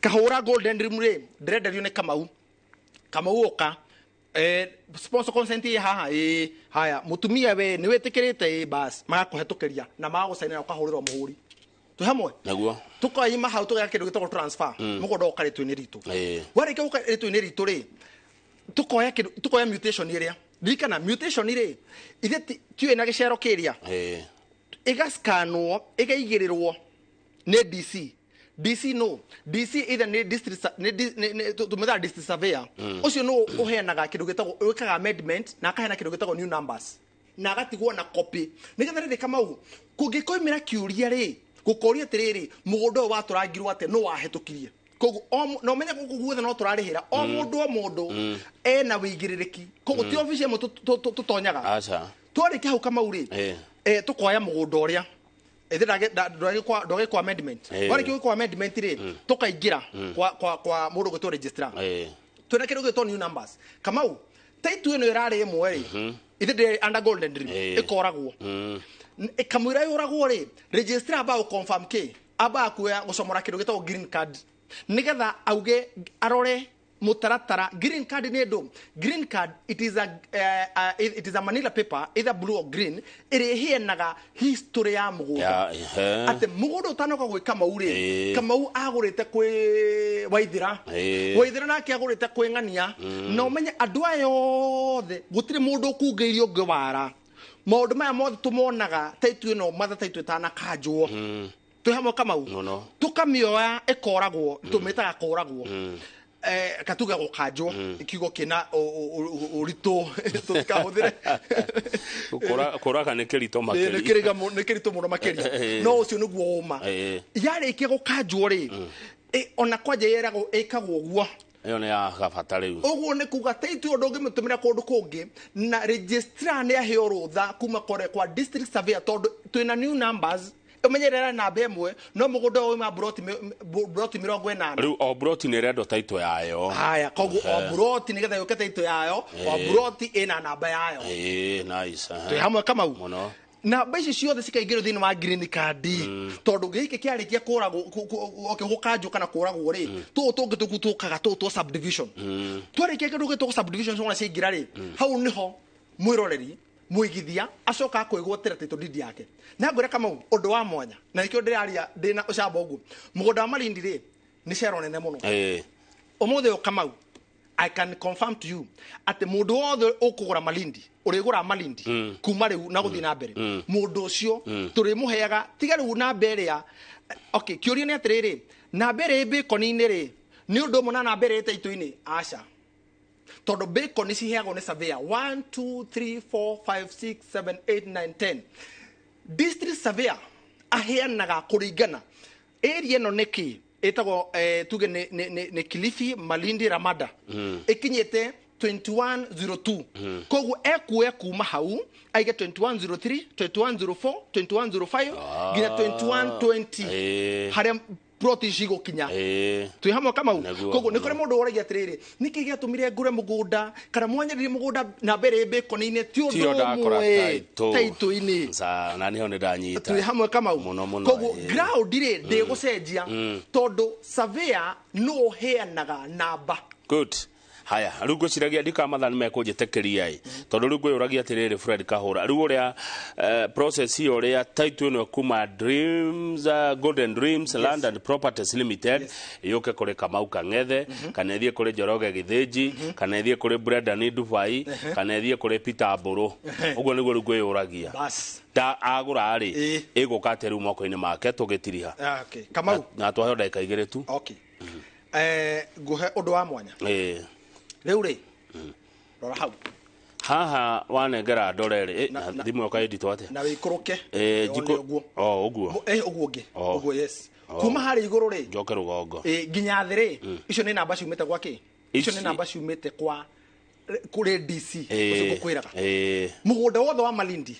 kahũra Golden Dream rĩ, ndĩrenderio nĩ Kamau. Kamau ũka, sponsor consent ĩ haha, ĩ haya, mũtumia we nĩ wĩtĩkĩrĩte? Ĩ bas, magakũhetũkĩria na magagũcainĩra, ũkahũrĩrwo mũhũri. Twĩ hamwe? Naguo. Tukaima hau, tũgeka kĩndũ gĩtagwo transfer, mũgũnda ũka rĩtũ-inĩ ritũ. Warĩkia gũka rĩtũ-inĩ ritũ rĩ, tukoya kĩndũ, tukoya mutation ĩrĩa, ririkana mutation rĩ, ithe tiũĩ na gĩcero kĩrĩa ĩgascanwo, ĩgaigĩrĩrwo nĩ DC. DC no DC either nĩ district nĩ tũmĩthaga district surveyor. Ũcio no ũheanaga kĩndũ gĩtagwo, wĩkaga amendment na akaheana kĩndũ gĩtagwo new numbers na agatigwo na copy, nĩgetha rĩrĩ, Kamau, kũngĩkoimĩra kĩũria rĩ, gũkoria atĩrĩrĩ, mũgũnda ũyũ watũrangirwo atĩa, no wahĩtũkirie? Koguo na ũmenye gũkũ guothe no tũrarĩhĩra o mũndũ, o mũndũ ena wĩigĩrĩrĩki. Koguo ti obici ĩmwe tũtonyaga. Aca. Twarĩkia hau, Kamau rĩ, tũkoya mũgũnda ũrĩa ĩthĩ ndwagĩkwo amendment. Warĩkia gwĩkwo amendment rĩ, tũkaingĩra kwa mũndũ gwĩtwo registrar. Twĩna kĩndũ gĩtwo new numbers. Kamau, title ĩno ĩrarĩ ĩmwe rĩ, ithe ndĩrĩ under Golden Dream, ĩkoragwo. Kamũira yũragwo rĩ, registrar amba gũ confirm kĩ, amba kuoya gũcomora kĩndũ gĩtagwo green card, nĩgetha auge, arore mũtaratara. Green card nĩ ndũ? Green card, it is a manila paper, either blue or green, ĩrĩa ĩheanaga history ya mũgũnda, Ya, ehe. atĩ mũgũnda ũtanoka gwĩ Kamau rĩ, Kamau agũrĩte kwĩ Waithĩra, Waithĩra nake agũrĩte kwĩ Ng'ania. Na ũmenye andũ aya othe gũtirĩ mũndũ ũkungĩirie ũngĩ wara. Maũndũ maya mothe tũmonaga title ĩno, matha title ĩtanakanjwo. Twĩ hamwe, Kamau? Mũno. Tũkamĩoya, ĩkoragwo, tũmĩtaga kũragwo, katuga gũkanjwo, kiugo kĩna ũritũ tũtikahũthĩre. Kũraga nĩ kĩritũ Nĩ makĩria. Nĩ kĩritũ mũno makĩria. No ũcio nĩguo ũma. Yarĩkia gũkanjwo rĩ, ona kwanja yeragwo ĩkagwo ũguo. Ĩyo nĩ ya gabata rĩu. Ũguo nĩ kuga title ũndũ ũngĩmĩtũmĩra kũndũ kũngĩ, na registrar nĩ aheo rũtha kuma kore kwa district surveyor, tondũ twĩna new numbers. Ũmenyerera namba ĩmwe, no mũgũnda ũyũ wauma broti 80. Rĩu o broti nĩ ĩrendwo title yayo. Haya, koguo o broti, nĩgetha yũke title yayo, o broti ĩna namba yayo. Nice. Twĩ hamwe, Kamau? Mũno. Namba ici ciothe cikaingĩrwo thĩinĩ wa green card, tondũ gĩkĩ kĩarĩkia kũragwo, okay, gũkanjwo kana kũragwo rĩ, tũũ tũngĩ tũku tũkaga tũũ twa subdivision. Twarĩkia kĩndũ gĩtagwo subdivision ciona ciaingĩra rĩ, hau nĩho mwĩroreri mũigithia acoka kwĩgwatĩra title deed yake. Na ngwĩra, Kamau, ũndũ wa mwanya, na nĩkĩo ndĩraria ndĩna ũcamba ũguo, mũgũnda wa Malindi rĩ, nĩ cero nene mũno. Ũmũthĩ ũyũ, Kamau, I can confirm to you atĩ mũndũ wothe ũkũgũra Malindi, ũrĩgũra Malindi kuma rĩu na gũthiĩ na mbere, mũndũ ũcio tũrĩmũheaga tiga rĩu namba ĩrĩa. Okay, kĩũria nĩ atĩrĩrĩ, namba ĩrĩa ĩ bacon-inĩ rĩ, nĩ ũndũ ũmwe na namba ĩrĩa ĩ taitũ-inĩ? Aca, tondũ bacon ciheagwo nĩ surveyor 1 2 3 4 5 6 7 8 9 10. District surveyor aheanaga kũringana area ĩno nĩkĩ ĩtagwo, tuge nĩ Kilifi, Malindi, Ramada, ĩkinyĩte 2102. Koguo ekuoya kuma hau aige 2103, 2104, 2105 nginya 2120, harĩa plot cigũkinya. Twĩ hamwe, Kamau? Nĩguo. Koguo nĩ kũrĩ mũndũ ũragia atĩrĩrĩ, nĩkĩ gĩatũmire ngũre mũgũnda kana mwanyaririe mũgũnda namba ĩrĩa ĩ bacon-inĩ ti Tio ũndũ ndakora ũmwe title. taitũ-inĩ. Na nĩho nĩ ndanyita. Twĩ hamwe, Kamau? Mũno mũno. Koguo ground rĩ, ndĩgũcenjia, tondũ surveyor no ũheanaga namba. Good. Haya, rĩu ngwĩciragia ndikamathani mekũnjĩtĩkĩria ĩ, tondũ rĩu ngwĩyũragia atĩrĩrĩ, Fred Kahũra, rĩu ũrĩa process ĩyo, ũrĩa title ĩno kuma Dreams, Golden Dreams Land and Properties Limited yũke kũrĩ Kamau Kang'ethe, kana ĩthiĩ kũrĩ Njoroge Gĩthĩnji, kana ĩthiĩ kũrĩ Brendan Dubai, kana ĩthiĩ kũrĩ Peter Mbũrũ, ũguo nĩguo rĩu ngwĩyũragia. Bas. Ta agũra rĩ, ĩgũka atĩa rĩu moko-inĩ make tũgĩtiriha? Ah, okay. Kamau. Na twaheo ndagĩka 2 tu. Okay, nguhe ũndũ wa mwanya. Rĩu rĩ, rora hau. Haha wanengera ndore rĩ, thimũ yoka ĩnditũ atĩa? Na wĩikũrũke. Njiko o ũguo. Ũguo ũngĩ. Ũguo, yes. Kuma harĩa igũrũ rĩ, njoke rũgongo. Nginya thĩ rĩ, icio nĩ namba ciumĩte gwa kĩ? Icio nĩ namba ciumĩte kwa kũrĩ DC ũcio ngũkwĩraga. Mũgũnda wothe wa Malindi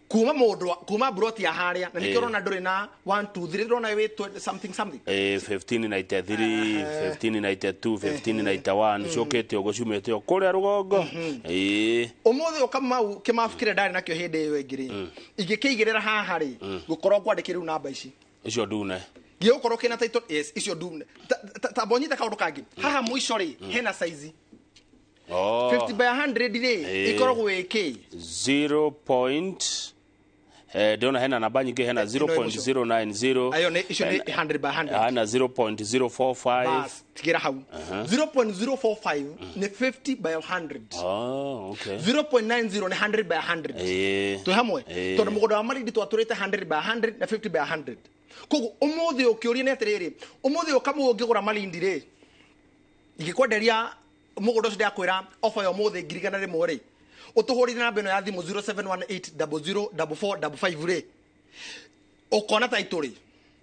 kuma mũndũ kuma broti ya harĩa, na nĩkĩo ũrona ndũrĩ na 1 2 3, ũrona wĩ something something. 1593, 1592, 1591 ciũkĩte ũguo, ciumĩte o kũrĩa rũgongo. Ũmũthĩ ũka mau kĩmabu kĩrĩa ndarĩ nakĩo hĩndĩ ĩyo ĩngĩ rĩ, ingĩkĩigĩrĩra haha rĩ, ngũkorwo ngwandĩkĩre rĩu namba ici icio ndune. Gĩgũkorwo kĩna title, yes, icio ndune. Ta bonyita kaũndũ kangĩ haha mũico rĩ, hena size 50 by 100 rĩ, ikoragwo ĩ 0. Ndĩrona hena namba nyingĩ, hena 0.090. Ayo nĩ icio nĩ 100 by 100. Hena 0.045. Bas, tigĩra hau. 0.045 nĩ 50 by 100. Oh, okay. 0.90 nĩ 100 by 100. Twĩ hamwe? Tondũ mũgũnda wa Malindi twatũrĩte 100 by 100 na 50 by 100. Koguo ũmũthĩ ũkĩũria nĩ atĩrĩrĩ, ũmũthĩ ũkamũ ũngĩgũra Malindi rĩ, ingĩkwenderia mũgũnda ũcio ndakwĩra offer ya ũmũthĩ 100,000 rĩ, ũtũhũrĩre namba ĩno ya thimũ 0718004455 rĩ, ũkona title rĩ.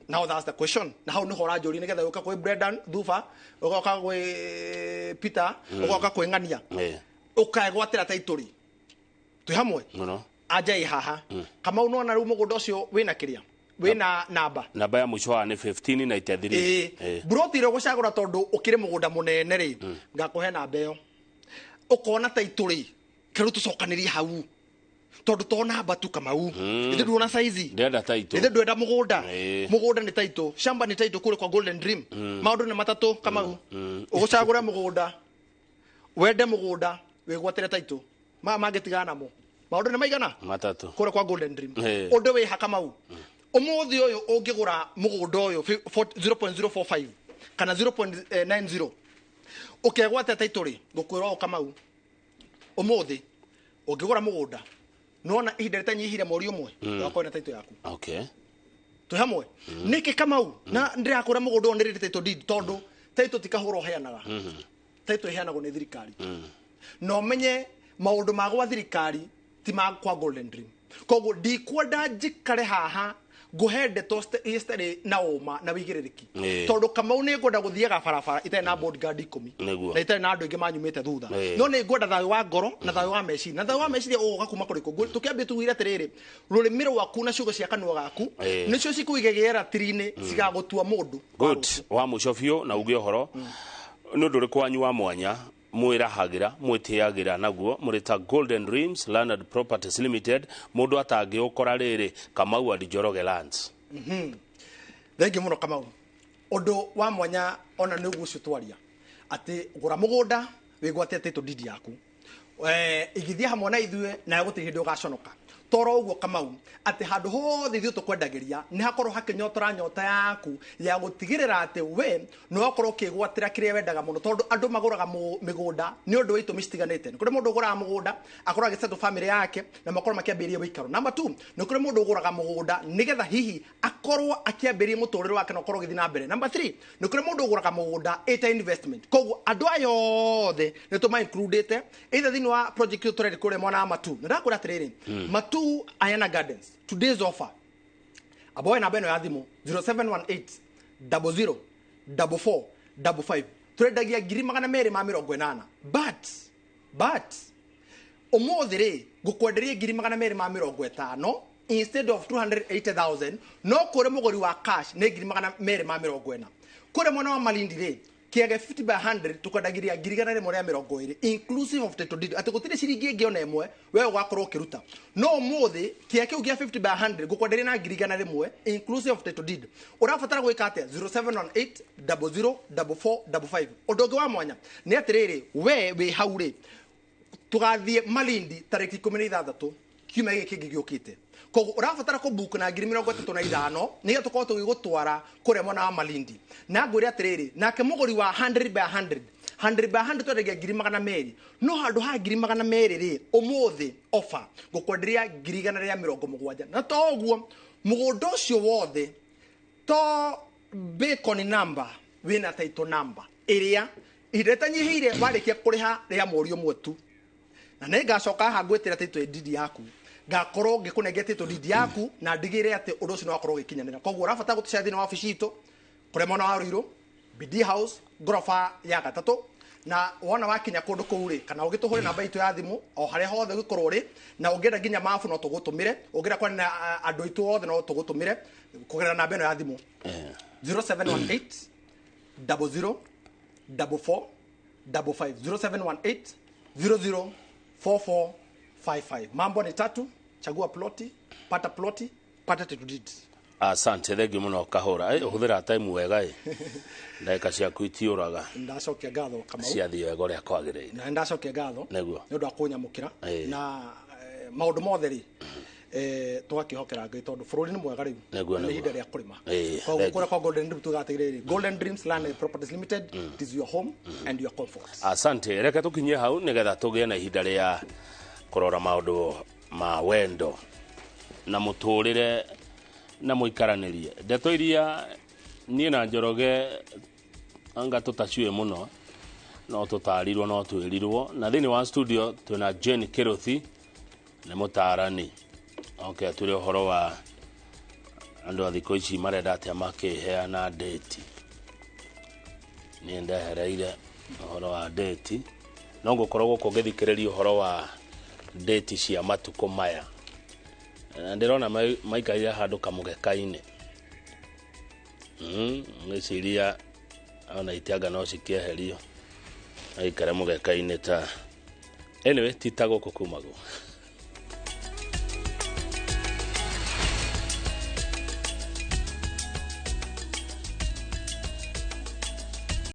Now that's the question. Na hau nĩho ũranjũria nĩgetha ũka kwĩ Brendan Thuba, ũgoka gwĩ Peter, ũgoka kwĩ Ng'ania, ũkegwatĩra title rĩ. Twĩ hamwe? Anja ĩ haha. Kamau nĩwona rĩu mũgũnda ũcio wĩna kĩrĩa? Wĩna namba. Namba ya mũico haha nĩ 1593. Broti ĩrĩa ũgũcagũra tondũ ũkĩrĩ mũgũnda mũnene rĩ, ngakũhe namba ĩyo. Ũkona title rĩ, kĩrũ tũcokanĩrie hau. Tondũ to namba tu Kamau. Ithe nduona size. Ndĩrenda title. Ithe ndwenda mũgũnda. Mũgũnda nĩ title, shamba nĩ title kũrĩ kwa Golden Dream. Maũndũ nĩ matatũ Kamau. Ũgũcagũre mũgũnda, wende mũgũnda, wĩgwatĩre title. Maya mangĩtigana namo. Maũndũ nĩ maigana? Matatũ. Kũrĩa kwa Golden Dream. Ũndũ wĩ ha Kamau. Ũmũthĩ ũyũ ũngĩgũra mũgũnda ũyũ 0.045 kana 0.90 ũkegwatĩra title rĩ, ngũkwĩra ũũ Kamau, ũmũthĩ ũngĩgũra mũgũnda nĩwona ihinda rĩtanyihire mweri ũmwe, ũgakorwo na title yaku. Okay. Twĩ hamwe? Nĩkĩ Kamau? Na ndĩrakũra mũgũnda ũyũ nĩrĩ title deed, tondũ title ti kahũra ũheanaga. Title ĩheanagwo nĩ thirikari. Na ũmenye maũndũ ma gwa thirikari ti ma kwa Golden Dream. Koguo ndikwenda njikare haha ngũhe ndeto citarĩ na ũma na wĩigĩrĩrĩki. Tondũ Kamau nĩ ngwenda gũthiaga barabara itarĩ na bodyguard 10 na itarĩ na andũ aingĩ manyumĩte thutha. No nĩ ngwenda thayũ wa ngoro na thayũ wa meciria. Na thayũ wa meciria ũgũka kuma kũrĩkũ? Tũkĩambia tugire atĩrĩrĩ, rũrĩmĩ rwaku na ciugo cia kanua gaku nĩcio cikũigagĩra ratiri-inĩ cigagũtua mũndũ. Good. Wa mũico biũ na uge ũhoro, nĩ ũndũ ũrĩkũ wanyu wa mwanya mwĩrahagĩra mwĩtĩagĩra naguo mũrĩ ta Golden Dreams Landed Properties Limited, mũndũ atangĩũkora rĩrĩ Kamau and Njoroge Lands? Thengiũ mũno Kamau. Ũndũ wa mwanya ona nĩ ũguo ũcio twaria atĩ gũra mũgũnda wĩgwatĩre title deed yaku, igithia hamwe na ithuĩ, nawe gũtirĩ hĩndĩ ũgaconoka. Toro ũguo Kamau, atĩ handũ hothe ithuĩ tũkwendagĩria nĩ hakorwo hakĩnyotora nyota yaku ya gũtigĩrĩra atĩ we nĩ wakorwo ũkĩgwatĩra kĩrĩa wendaga mũno, tondũ andũ magũraga mĩgũnda nĩ ũndũ wa itũmi citiganĩte. Nĩ kũrĩ mũndũ ũgũraga mũgũnda akorwo agĩsettle family yake na makorwo makĩambĩrĩria ũikaro. Number 2, nĩ kũrĩ mũndũ ũgũraga mũgũnda nĩgetha hihi akorwo akĩambĩrĩria mũtũrĩre wake na ũkorwo ũgĩthiĩ na mbere. Number 3, nĩ kũrĩ mũndũ ũgũraga mũgũnda ĩta investment. Koguo andũ aya othe nĩ tũma includĩte either thĩinĩ wa project ĩyo tũrerĩ kũrĩa mwena wa Matu. Na ndakwĩra atĩrĩrĩ, Matu Ayana Gardens, today's offer, aboe namba ĩno ya thimũ 0718 00 44 55, tũrendagia 280,000, but ũmũthĩ rĩ ngũkwenderia 250,000 instead of 280,000. No kũrĩ mũgũri wa cash nĩ 240,000. Kũrĩ mwena wa Malindi rĩ, kĩage 50 by 100 tũkwendagiria 120,000 inclusive of title deed, atĩ gũtirĩ ciringi ĩngĩ ona ĩmwe we ũgakorwo ũkĩruta. No ũmũthĩ kĩea kĩu gĩa 50 by 100 ngũkwenderia na 100,000 inclusive of title deed. Ũrabatara gwĩka atĩa? 0718 00 44 55. Ũndũ ũngĩ wa mwanya nĩ atĩrĩrĩ, we wĩ hau rĩ, tũgathiĩ Malindi tarĩki 16 kiumia gĩkĩ kĩngĩ gĩũkĩte. Koguo ũrabatara kũbook na 35,000 nĩgetha tũkorwo tũgĩgũtwara kũrĩa mwena wa Malindi. Na ngwĩre atĩrĩrĩ, nake mũgũri wa 100 by 100, 100 by 100 twendagia 200,000, no handũ ha 200,000 rĩ, ũmũthĩ offer ngũkwenderia 170,000. Na to ũguo, mũgũnda ũcio wothe to bacon number wĩna title number ĩrĩa ihinda rĩtanyihĩire warĩkia kũrĩha rĩa mweri ũmwe tu. Na nĩ ngacoka haha ngwĩtĩra title deed yaku, ngakorwo ngĩkũnengera title deed yaku na ndigĩrĩre atĩ ũndũ ũcio nĩ wakorwo ũgĩkinyanĩra. Koguo ũrabatara gũtũcera thĩinĩ wa wabici itũ kũrĩa mwena wa Ruiru, Bidii House, ngoroba ya gatatũ. Na wona wakinya kũndũ kũu rĩ, kana ũgĩtũhũre namba itũ ya thimũ o harĩa hothe ũngĩkorwo ũrĩ, na ũngĩenda nginya mabu no tũgũtũmĩre, ũngĩenda kwaria na andũ aitũ othe no tũgũtũmĩre kũgerera namba ĩno ya thimũ 0718 00 44 55, 0718 00 44 55. Mambo ni tatu: chagua ploti, pata ploti, pata title deed. Asante, thengiũ mũno Kahũra. Ũhũthĩra time wega ĩ, ndagĩka ciaku itiũraga. Ndacokia ngatho, Kamau. Ciathiĩ wega ũrĩa kwagĩrĩire. Na ndacokia ngatho nĩ ũndũ wa kũnyamũkĩra. Na maũndũ mothe rĩ, tũgakĩhokera Ngai tondũ bũrũri nĩ mwega rĩu. Na nĩ ihinda rĩa kũrĩma. Koguo Thengiũ. Kũrĩa kwa Golden Dream tugaga atĩrĩrĩ, Golden Dreams Land and Properties Limited, it is your home and your comfort. Asante, reke tũkinyie hau nĩgetha tũgĩe na ihinda rĩa kũrora maũndũ ma wendo na mũtũrĩre na mũikaranĩrie. Ndeto iria niĩ na Njoroge anga tũtaciũĩ mũno, no tũtarirwo, no twĩrirwo. Na thĩinĩ wa studio twĩna Jane Kĩrũthi, nĩ mũtaarani. Okay, atwĩre ũhoro wa andũ a thikũ ici marenda atĩa makĩheana date. Niĩ ndehereire ũhoro wa date, no ngũkorwo gũkũ ngĩthikĩrĩria ũhoro wa date cia matukũ maya, na ndĩrona maikarire handũ kamũgeka-inĩ. Ngĩciria ona itianga no cikĩeherio aikare mũgeka-inĩ ta, anyway, ti ta gũkũ kumagwo.